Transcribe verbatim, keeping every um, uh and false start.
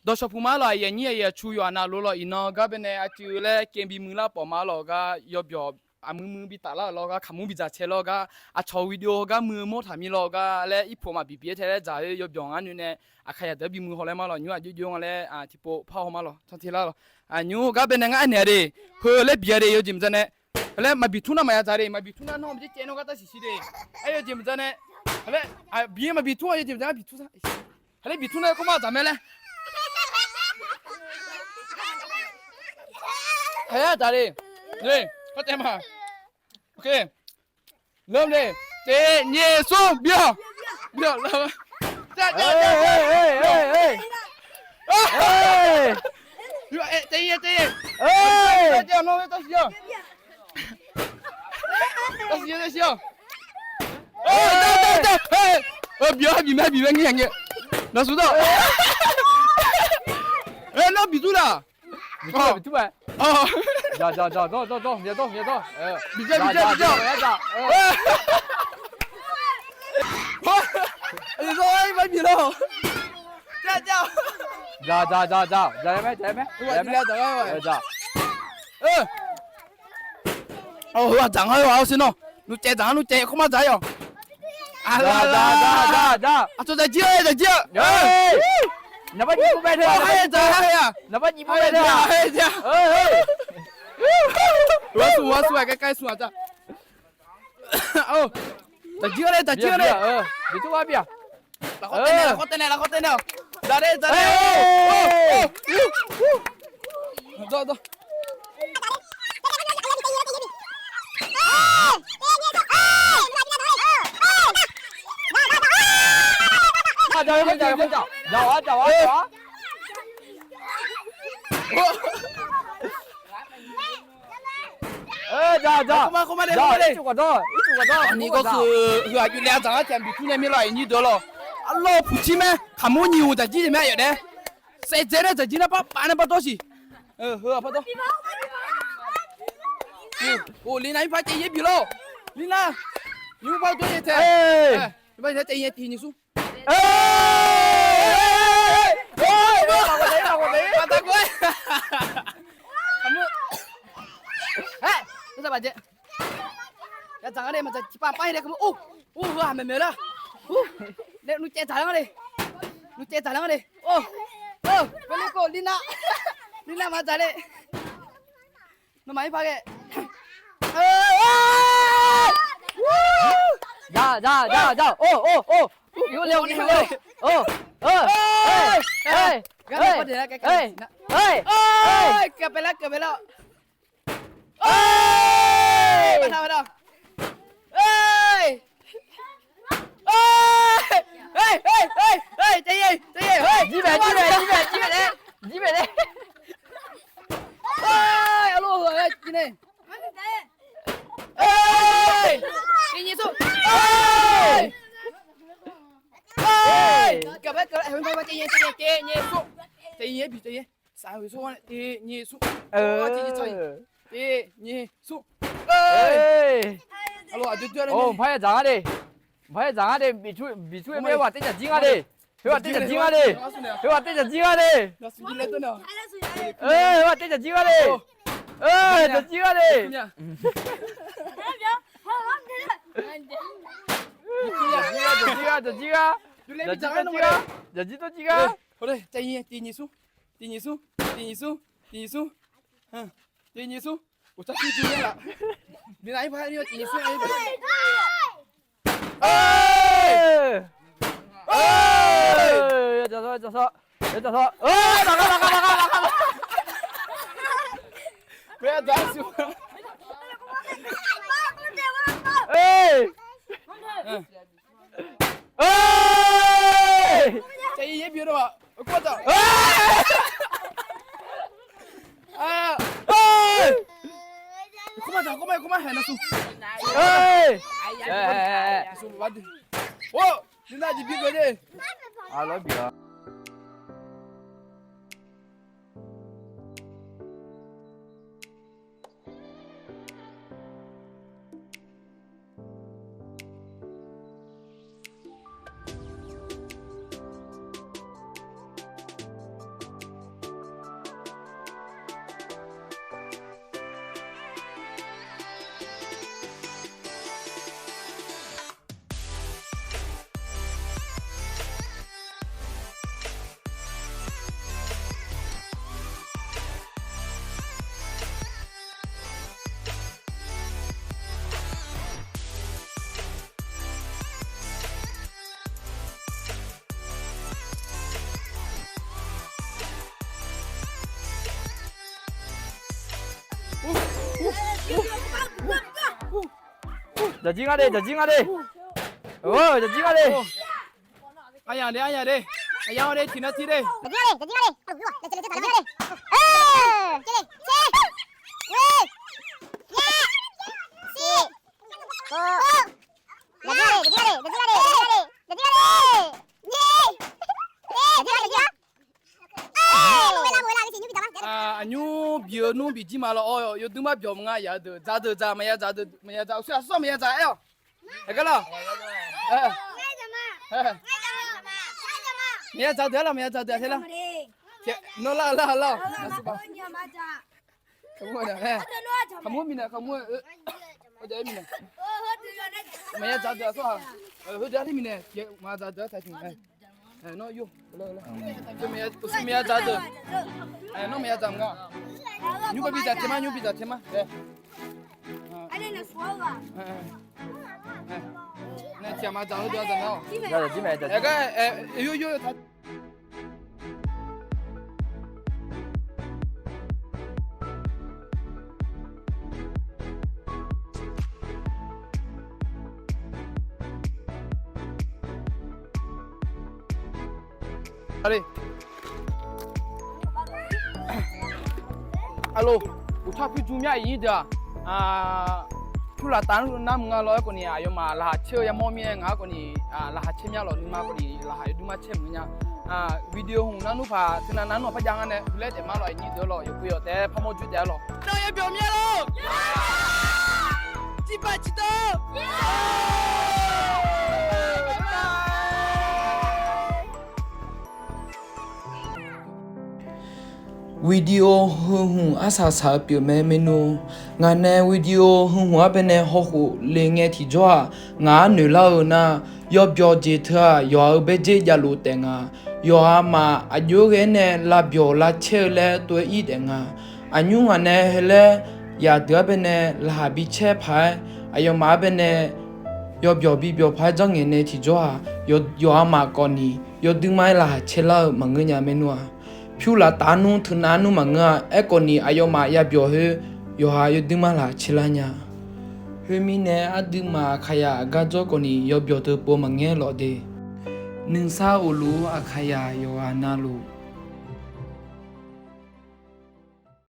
Dawqshawq puq ma lawq, aqyuif aqnyir aqyuif aqtsu yawqha navluf lawq, iqnan gar baenae aqcuiv laer kae bi muiq lar pawf ma lawq gar, yawbyawq aqmuiq muiq bi taflar-euq lawq gar, kaqmur bi dzaq cae lawq gar, aqcawq video gar muiq mawr taq mir lawq gar laer, irpoq maqbi bi-aer tae laer dzaq-eu yawbyawq ngar noeq nae, aqkaq yadeuq-anr bi muiq haw laer ma lawq, nymr aqjox jox nga laer tiqpov par haw ma lawq, cantir lar lawq. Nymr gar baenae ngar aernaeq-a de, heu laer bi-a de, yawjeq maqdzaq nae, laer maqbi tmr nar maqya dzaq de, maqbi tmr nar nawr maqjaer caev nawr gar tar siqsiq de, aer yawjeq maqdzaq nae, laer bi maqbi tmr-a, yawjeq maqdzaq nar bi tmr sa. Haqlaer bi tmr nar kar ma dzaq mae laer. Haqlaer dzaq de. Kar taev ma. Lam de. Tiq nyiq smr bi-awq. Bi-awq lam. Taev, taev, taev, taev. Bi-awr bi mae bi mae ngir nya nge. Naqsur dawr. Nar bi tur laq. Bi tur, bi tur mae. Dzaq, dzaq, dzaq, dawr, dawr, dawr, myav dawr, myav dawr. Biqjav, biqjav, biqjav. Dzaq, dzaq, dzaq, dzaq, dzaq mae, dzaq mae. Dzaq. Heu-aq dzaq ngar-eu ghaq-awr sher nawr. Nuvcaev dzaq ngar, nuvcaev kar ma dzaq-aer yawq. Aqcawq dzaq jir-eu, dzaq jir-eu. Naqbar nyiq pov bae teu, naqbar nyiq pov bae teu. Ghaq-awr smr, ghaq-awr smr-aq, kaer kaer smr-aq dzaq. Dzaq jir-eu le, dzaq jir-eu le. Lafkhawr taev nae, lafkhawr taev nae, lafkhawr taev nae-awq. Dzaq le, dzaq le. Dawr, dawr. Ni gawr keuv heu aqjox laer dzaq-anr taef-a bi tur nae mir lawr, aqnyir deuq lawr. Arlawr puqcir mae, kaqmur nyiq uq dzaq jir nae mae yawf nae. Saef dzaeq nae dzaq jir nae par paf nae par dawr siq. Heu-aq par dawr. Of, Lina ir par caev yaer bif lawr. Lina, nymr par dawr yaer tae. Nymr par caev yaer tiq nyiq smr. Yadzaq ngar de, maqdzaq tiqpav pav-ir de kamq. Or, or, heu-aq maeqmaeq lar. Or, nuvcaev dzaq lar ngar de. Nuvcaev dzaq lar ngar de. Or, or, Lina, Lina maqdzaq le. Nawmaf ir par ghae. Dzaq, dzaq, dzaq, dzaq. Or, or, or. Yawle, yawle. Or, or. Jir mae, jir mae, jir mae, jir mae laer. Jir mae laer. Arlawr heu-aq jir nae. Tiq nyiq smr. Tiq nyiq smr. Tiq nyiq smr. Tiq nyiq smr. Mqpar ya dzaq ngar de. Mqpar ya dzaq ngar de. Biqtur, biqtur-aer mae, heughaq taer dzaq jir ngar de. Heughaq taer dzaq jir ngar de. Heughaq taer dzaq jir ngar de. Heughaq taer dzaq jir ngar de. Dzaq jir ngar de. Dzaq jir ngar, dzaq jir ngar, dzaq jir ngar. Dzaq jir ngar, dzaq jir ngar. Dzaq jir ngar. Tiq nyiq smr. Tiq nyiq smr. Tiq nyiq smr. Tiq nyiq smr. Tiq nyiq smr. Dzaqjir nga de, dzaqjir nga de. Dzaqjir nga de. Aqyaq de, aqyaq de. Aqyaq de, tiqnan tir de. Dzaqjir nga de, dzaqjir nga de. Aqnymr bi-eu nmr bi jir ma lawr-awr, yawdui mar byawq maqnga yaf-eu deuq, dzaq deuq dzaq, maqya dzaq deuq maqya dzaq, uqshoe aqsur maqya dzaq aer-awq. Aqgar lawr. Maqya dzaq deuq-a lawr, maqya dzaq deuq-a te lar. Nawr lar lar lar-awq. Kaqmur mirnae, kaqmur-eu, maqya dzaq deuq-a tsawrhaq, heudeuq-a ler mirnae, maqya dzaq deuq-a taq tiq. Nawr yur, uqshoe maqya dzaq deuq, nawr maqya dzaq maqnga. Nymr babi dzaq te mar, nymr bi dzaq te mar. Nae tiq ghaq maqdzaq heudeuq-a dzaq nar-awq. Aqgar, yur yur taq. Aqloq, uqtar pyur jmr mya iqnyir deuq-aq, pyur laftav nar mr nga lawr-aer khawf ni, aqyawfmaf laqkhaq caer-eu yamawr mir-aer ngaq-anr khawf ni, laqkhaq caer mya lawq nuima khawf ni, laqkhaq yawdui mar caer maqngeur nya. Video hmq nar nmr paq teunav nar nmr paq jar ngar nae, uvlaer daef mar lawq iqnyir deuq lawq, yawqpov yawq taef-aer parmawr joer taef-a lawq. Nar yabyawq mya lawr. Tiqpaq tiqdawq. Video heu hmq arsaq saq-eu pyeuf mae maernmr. Ngaq nae video heu hmq-anr baenae hawkhof le ngae tiqjawr-aq, ngaq-anr noeqlar-eu nar, yawbyawq jeq teu-aq, yawqha-euq baerjer javluf taef nga. Yawqha maf aqjox-aer ghae-aer nae lavbyawq lavcaer-eu laer tov-aer ir taef nga. Aqnymr ngaq nae heu laer yaqdeuq-anr baenae laqkhaq bi caer paq-aer, aqyawfmaf-anr baenae yawbyawq bi byawq paq-aer janrngaeq nae tiqjawr-aq, yawqha maf kawfni yawduimar-aer laqkhaq caerlar-eu maqngeur nya maernmr-aq. Pyur laftav nmr teunav nmr maqngeur-a. Aerkhawfni aqyawfmaf yabyawq khoer yawqha yawduimar laqkhaq caerlar nya. Khoermirnae aqduimaf Aqkaqyaq garjawr khawfni yawbyawq teu pov maqngaer lawq de. Nuisar of luf-eu Aqkaqyaq yawqghaq navluf,